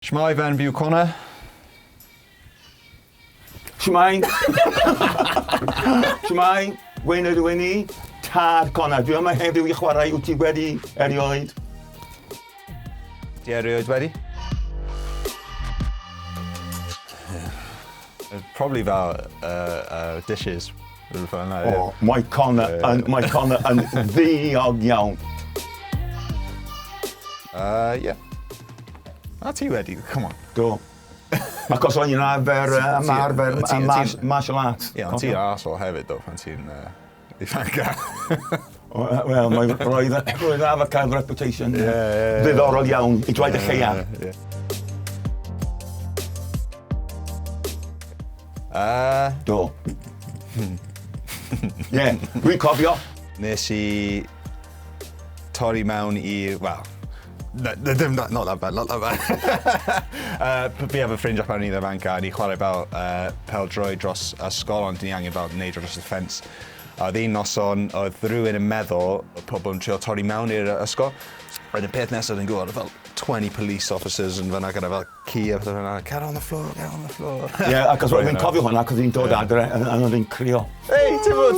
Shwmae, fy enw fi yw Connor. Shwmae. Shwmae, Wayne ydw i. Tad Connor. Dwi yma heddiw i chwarae Wyt ti wedi erioed? Ti erioed wedi? Probably fel dishes. Rhywbeth fel yna, ie. O, mae Connor yn, mae Connor yn ddiog iawn. Ie. A ti wedi, come on. Do. Achos o'n i'n arfer ymarfer martial arts. Ie, ond ti'n arsehole hefyd, do, pan ti'n ifanca. Wel, mae roedd roedd arfer cael reputation ddiddorol iawn, i dweud y lleia. Do. Ie, dwi'n cofio. Nes i torri mewn i, wel, na, na, ddim, not, not that bad, not that bad. Fi efo ffrind pan o'n i'n ifanc a ni chwarae fel pêl-droed dros ysgol, ond ni angen fel neidio dros y ffens. A oedd un noson, oedd rhywun yn meddwl oedd pobl yn trio torri mewn i'r ysgol. Wedyn peth nesaf dwi'n gwybod, fel 20 police officers yn fan'na gyda fel ci a pethau fel 'na, get on the floor, get on the floor. Ie, yeah, ac os fi'n cofio hwnna, ac oedd hi'n dod adre, a oedd hi'n crio. Ei, ti'n bod?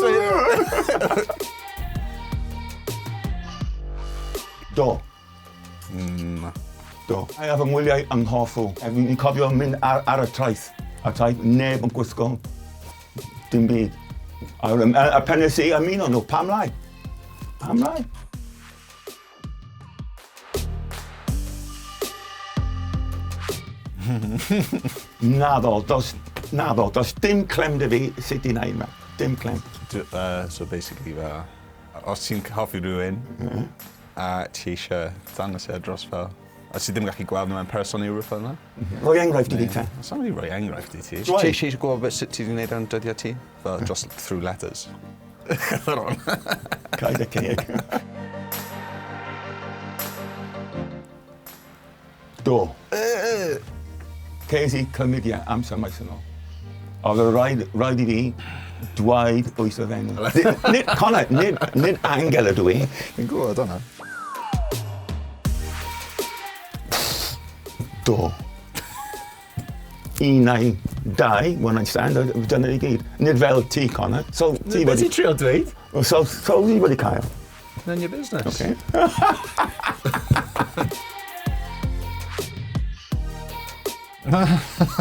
Do. Do. A fy ngwyliau yng Nghorfu. Fi'n cofio mynd ar y traeth. A traeth, neb yn gwisgo dim byd. A pen nes i ymuno nhw, pam lai? Pam lai? Naddo, does, naddo, does dim clem 'da fi sut i wneud 'na. Dim clem. So basically fel, os ti'n hoffi rhywun a ti eisiau dangos e dros fel, a ti ddim yn gallu gweld nhw mewn person neu rhywbeth fel 'na. Rhoi enghraifft i fi te. Sa'n mynd i roi enghraifft i ti. Ti eisiau gwybod beth sut ti wedi gwneud ar dyddiau ti? Fel just through letters. Cau dy ceg. Do. Ces i chlamydia amser maith yn ôl. Oedd y rhaid, rhaid i fi dweud wrth y fenyw. Nid, Connor, nid, nid angel ydw i. Fi'n gwybod hwnna. Do. Un neu dau, one night stand, dyna i gyd. Nid fel ti, Connor. So, ti wedi... Beth ti'n trio dweud? So, ti wedi cael. None your business. Okay.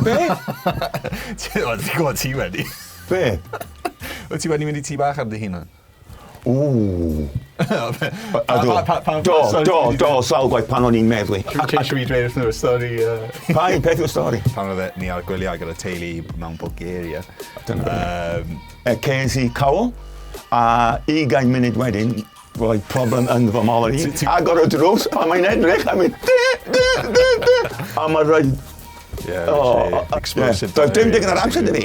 Be? Ti'n gwybod ti wedi. Be? Wyt ti wedi mynd i tŷ bach ar dy hunan? Ww. Ydw. Do, do, do, sawl gwaith pan o'n i'n meddwi. Ceisio fi dweud wrth nhw'r stori. Pa un peth yw'r stori? Pan oedd ni ar gwyliau gyda teulu mewn Bulgaria. Dyna. Ces i cawl, a 20 munud wedyn, roedd problem yn fy mol i. Agor y drws, a mae'n edrych, a mynd, di, di, di, di. A mae'n rhoi... Yeah, oh, explosive. Doedd dim digon ar amser 'da fi.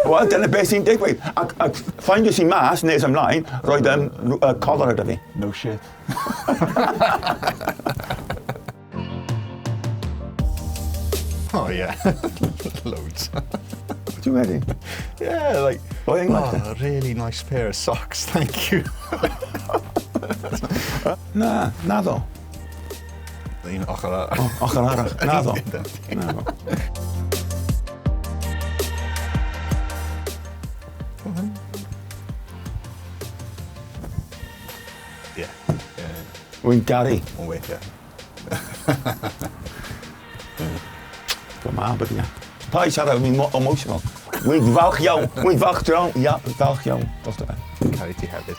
Wel, dyna beth sy'n digwydd. Ac ffaindies i mas nes ymlaen, roedd collar 'da fi. No shit. Oh yeah, loads. Ti wedi? Yeah, like... Roi enghraifft. Oh, really nice pair of socks, thank you. Na, naddo. Un ochr arall. Ochr arall, naddo. Naddo. Ie. Wy'n garu. O'n weithiau. Fy mab ydi e. Paid siarad, fi'n emotional. Wy'n falch iawn, wy'n falch iawn, ia, falch iawn drosto fe. Caru ti hefyd.